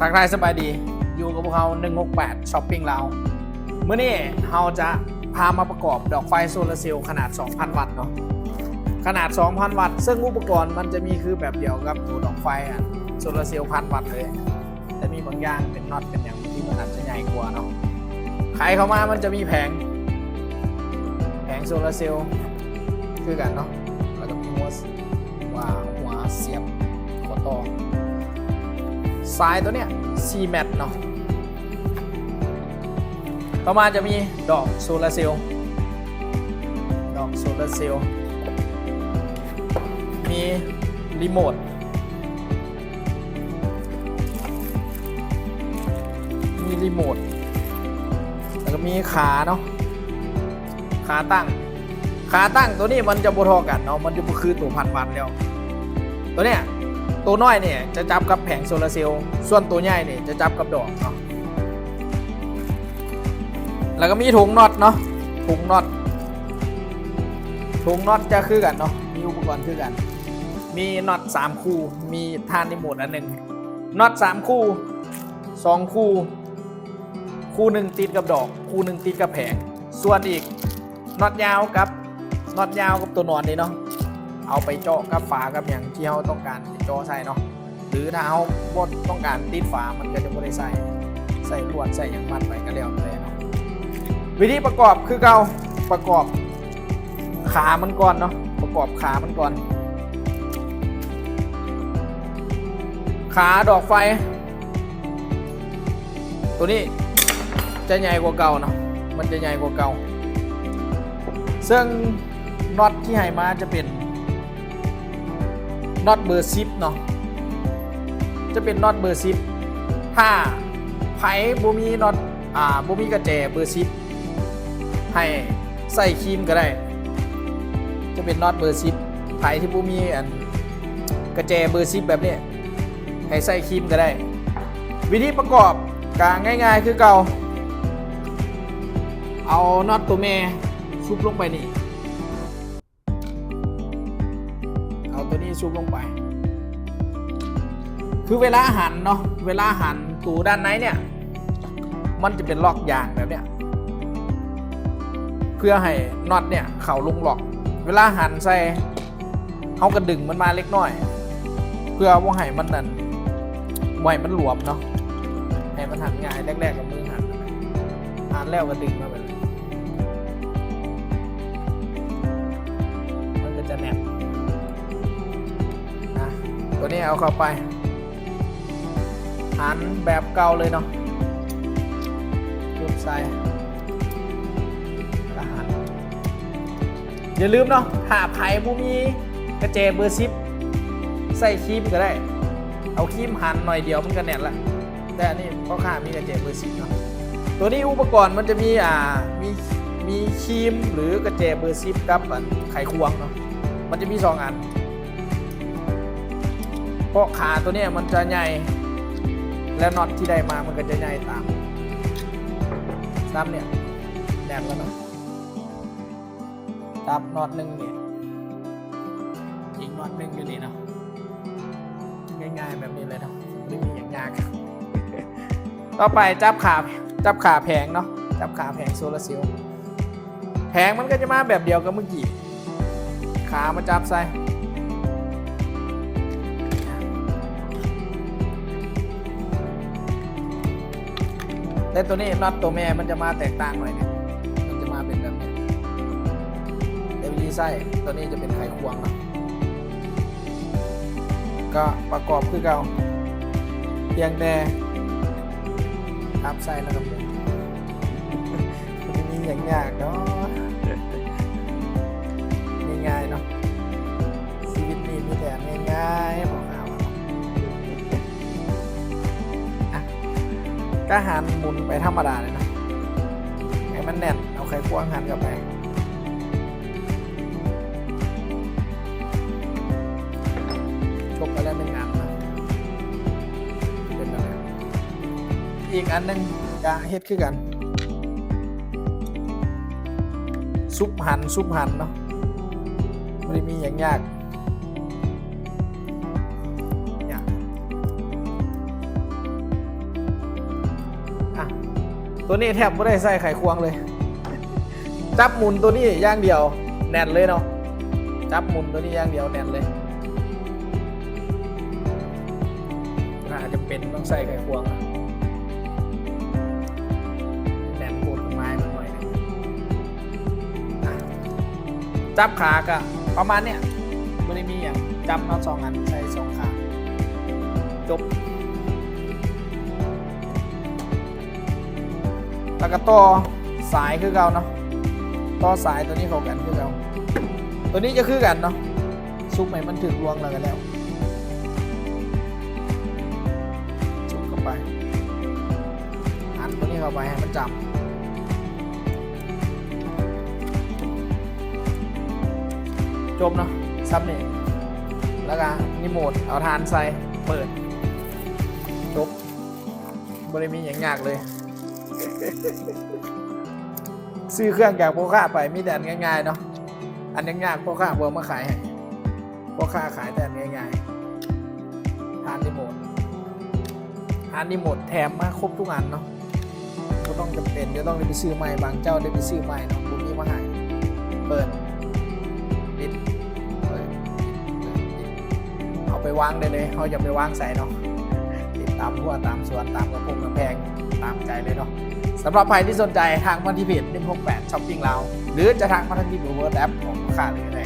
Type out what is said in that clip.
ທັກທາຍສະບາຍດີ ຢູ່ກັບພວກເຮົາ ໜຶ່ງຫົກແປດ Shopping Lounge. ມື້ນີ້ເຮົາຈະພາມາປະກອບດອກໄຟໂຊລາເຊວຂະໜາດສອງພັນວັດເນາະ. ຂະໜາດສອງພັນວັດ ເຊິ່ງອຸປະກອນມັນຈະມີຄືແບບດຽວກັບໂຕດອກໄຟ ອາ ໂຊລາເຊວພັນວັດເລີຍ. ແຕ່ມີບາງຢ່າງເປັນນັອດເປັນຫຍັງທີ່ມັນອາດຈະໃຫຍ່ກວ່າເນາະ. ໄຂເຂົ້າມາມັນຈະມີແຜງ ແຜງໂຊລາເຊວຄືກັນເນາະ ແລ້ວກໍມີຫົວ ວ່າຫົວສຽບ ຫົວຕໍ່ ສາຍຕົວເນີ້ຍສີ່ແມັດເນາະ. ຕໍ່ມາຈະມີດອກໂຊລາເຊວ ດອກໂຊລາເຊວ ມີຣີໂມດ ມີຣີໂມດ ແລ້ວກໍມີຂາເນາະ ຂາຕັ້ງ ຂາຕັ້ງຕົວນີ້ມັນຈະບໍ່ທໍ່ກັນເນາະ ມັນຈະບໍ່ຄືຕົວພັນວັດແລ້ວ. ຕົວເນີ້ຍ ຕົວນ້ອຍນີ້ຈະຈັບກັບແຜງໂຊລາເຊວ ສ່ວນຕົວໃຫຍ່ນີ້ຈະຈັບກັບດອກເນາະ. ແລ້ວກໍມີຖົງນັອດເນາະ ຖົງນັອດ ຖົງນັອດຈະຄືກັນເນາະ ມີອຸປະກອນຄືກັນ ມີນັອດສາມຄູ່ ມີຖານຣີໂມດອັນໜຶ່ງ ນັອດສາມຄູ່ ສອງຄູ່ ຄູ່ໜຶ່ງຕິດກັບດອກ ຄູ່ໜຶ່ງຕິດກັບແຜງ. ສ່ວນອີກນັອດຍາວກັບ ນັອດຍາວກັບຕົວນອນນີ້ເນາະ ເອົາໄປເຈາະກັບຝາກັບຫຍັງທີ່ເຮົາຕ້ອງການເຈາະໃສ່ເນາະ ຫຼືຖ້າເຮົາບໍ່ຕ້ອງການຕິດຝາ ມັນກໍຈະບໍ່ໄດ້ໃສ່ ໃສ່ລວດໃສ່ຫຍັງມັດໄປກໍແລ້ວແຕ່ເນາະ. ວິທີປະກອບຄືເກົ່າ ປະກອບຂາມັນກ່ອນເນາະ ປະກອບຂາມັນກ່ອນ ຂາດອກໄຟ ຕົວນີ້ຈະໃຫຍ່ກວ່າເກົ່າເນາະ ມັນຈະໃຫຍ່ກວ່າເກົ່າ ເຊິ່ງນັອດທີ່ໃຫ້ມາຈະເປັນນັອດເບີສິບເນາະ ຈະເປັນນັອດເບີສິບ. ຖ້າໃຜບໍ່ມີນັອດ ອ່າ ບໍ່ມີກະແຈເບີສິບ ໃຫ້ໃສ່ຄີມກໍໄດ້ ຈະເປັນນັອດເບີສິບ. ໃຜທີ່ບໍ່ມີອັນກະແຈເບີສິບແບບນີ້ ໃຫ້ໃສ່ຄີມກໍໄດ້. ວິທີປະກອບກໍງ່າຍໆຄືເກົ່າ ເອົານັອດຕົວແມ່ຊຸບລົງໄປນີ້ ເອົາຕົວນີ້ຊຸບລົງໄປ ຄືເວລາຫັນເນາະ ເວລາຫັນໂຕດ້ານໃນເນີ້ຍ ມັນຈະເປັນລັອກຢາງແບບເນີ້ຍ ເພື່ອໃຫ້ນັອດເນີ້ຍເຂົ້າລົງລັອກ. ເວລາຫັນໃສ່ ເຮົາກໍດຶງມັນມາເລັກນ້ອຍ ເພື່ອບໍ່ໃຫ້ມັນນັ້ນ ບໍ່ໃຫ້ມັນຫຼວມເນາະ ໃຫ້ມັນຫັນງ່າຍ. ແລກໆກໍມືຫັນ ຫັນແລ້ວກໍດຶງມາແບບນີ້ ມັນກໍຈະແໜ້ນນະ. ຕົວນີ້ເອົາເຂົ້າໄປ ຫັນແບບເກົ່າເລີຍເນາະ ຈຸບໃສ່ ແລ້ວຫັນ. ຢ່າລືມເນາະ ຖ້າໃຜບໍ່ມີກະແຈເບີສິບ ໃສ່ຄີມກໍໄດ້ ເອົາຄີມຫັນໜ້ອຍດຽວມັນກໍແໜ້ນລະ. ແຕ່ອັນນີ້ພໍ່ຄ້າມີກະແຈເບີສິບເນາະ. ຕົວນີ້ອຸປະກອນມັນຈະມີ ອ່າ ມີ ມີຄີມ ຫຼື ກະແຈເບີສິບກັບອັນໄຂຄວງເນາະ ມັນຈະມີສອງອັນ ເພາະຂາຕົວເນີ້ຍມັນຈະໃຫຍ່ ແລະ ນັອດທີ່ໄດ້ມາມັນກໍຈະໃຫຍ່ຕາມ ຕາມເນີ້ຍ ແໜ້ນແລ້ວເນາະ. ຈັບນັອດໜຶ່ງນີ້ ອີກນັອດໜຶ່ງຢູ່ນີ້ເນາະ ງ່າຍໆແບບນີ້ເລີຍເນາະ ບໍ່ໄດ້ມີຫຍັງຍາກ. ຕໍ່ໄປຈັບຂາ ຈັບຂາແຜງເນາະ ຈັບຂາແຜງໂຊລາເຊວ. ແຜງມັນກໍຈະມາແບບດຽວກັບມື້ກີ້ ຂາມາຈັບໃສ່ ແຕ່ຕົວນີ້ນັອດຕົວແມ່ມັນຈະມາແຕກຕ່າງໜ້ອຍໜຶ່ງ ມັນຈະມາເປັນແບບນີ້. ແຕ່ວິທີໃຊ້ ຕົວນີ້ຈະເປັນໄຂຄວງເນາະ ກໍປະກອບຄືເກົ່າ ພຽງແຕ່ຈັບໃສ່ແລ້ວກໍໝູນ ບໍ່ມີຫຍັງຍາກເນາະ ງ່າຍໆເນາະ. ຊີວິດນີ້ມີແຕ່ອັນງ່າຍໆ ບອກເອົາ ອ່ະ ກະຫັນໝູນໄປທຳມະດາເລີຍນະ ໃຫ້ມັນແໜ້ນ ເອົາໄຂຄວງຫັນເຂົ້າໄປ ຈົບໄປແລ້ວໜຶ່ງອັນນະ ເປັນແບບນີ້. ອີກອັນໜຶ່ງກະເຮັດຄືກັນ ຊຸບຫັນ ຊຸບຫັນເນາະ ບໍ່ໄດ້ມີຫຍັງຍາກ ຍາກ. ຕົວນີ້ແທບບໍ່ໄດ້ໃຊ້ໄຂຄວງເລີຍ. ຈັບໝູນຕົວນີ້ຢ່າງດຽວ ແໜ້ນເລີຍເນາະ. ຈັບໝູນຕົວນີ້ຢ່າງດຽວ ແໜ້ນເລີຍ. ໜ້າຈຳເປັນຕ້ອງໃຊ້ໄຂຄວງ ແໜ້ນໂພດ ໄມ້ມັນໜ້ອຍໜຶ່ງ. ອ່ະ ຈັບຂາກະປະມານເນີ້ຍ ບໍ່ໄດ້ມີຫຍັງ. ຈັບເອົາສອງອັນໃສ່ສອງຂາ ຈົບ. ແລ້ວກໍຕໍ່ສາຍຄືເກົ່າເນາະ, ຕໍ່ສາຍຕົວນີ້ເຂົ້າກັນຄືເກົ່າ. ຕົວນີ້ຈະຄືກັນເນາະ, ຊຸບໃຫ້ມັນຖືກລວງແລ້ວກໍແລ້ວ. ຊຸບເຂົ້າໄປ, ອັດຕົວນີ້ເຂົ້າໄປໃຫ້ມັນຈ້ຳ. ຈົບເນາະ, ສ່ຳນີ້. ແລ້ວກໍຣີໂມດ ເອົາຖ່ານໃສ່ ເປີດ, ຈົບ. ບໍ່ໄດ້ມີຫຍັງຍາກເລີຍ. ຊື້ເຄື່ອງຈາກພໍ່ຄ້າໄປ ມີແຕ່ອັນງ່າຍໆເນາະ, ອັນຍາກໆພໍ່ຄ້າບໍ່ເອົາມາຂາຍໃຫ້. ພໍ່ຄ້າຂາຍແຕ່ອັນງ່າຍໆ. ຖ່ານຣີໂມດ, ຖ່ານຣີໂມດແຖມມາຄົບທຸກອັນເນາະ, ບໍ່ຕ້ອງຈຳເປັນຈະຕ້ອງໄດ້ໄປຊື້ໃໝ່. ບາງເຈົ້າໄດ້ໄປຊື້ໃໝ່ເນາະ, ບໍ່ມີມາໃຫ້. ເປີດ, ປິດ, ເປີດ, ປິດ, ເປີດ, ປິດ. ເອົາໄປວາງໄດ້ເລີຍ, ເຮົາຈະໄປວາງໃສເນາະ, ຕິດຕາມຮົ້ວ ຕາມສວນ ຕາມກຳແພງ ຕາມໃຈເລີຍເນາະ. ສຳລັບໃຜທີ່ສົນໃຈ ທັກມາທີ່ເພຈໜຶ່ງຫົກແປດ Shopping Lao ຫຼືຈະທັກມາທາງທີ່ເບີ WhatsApp ຂອງລູກຄ້າເລີຍກໍໄດ້.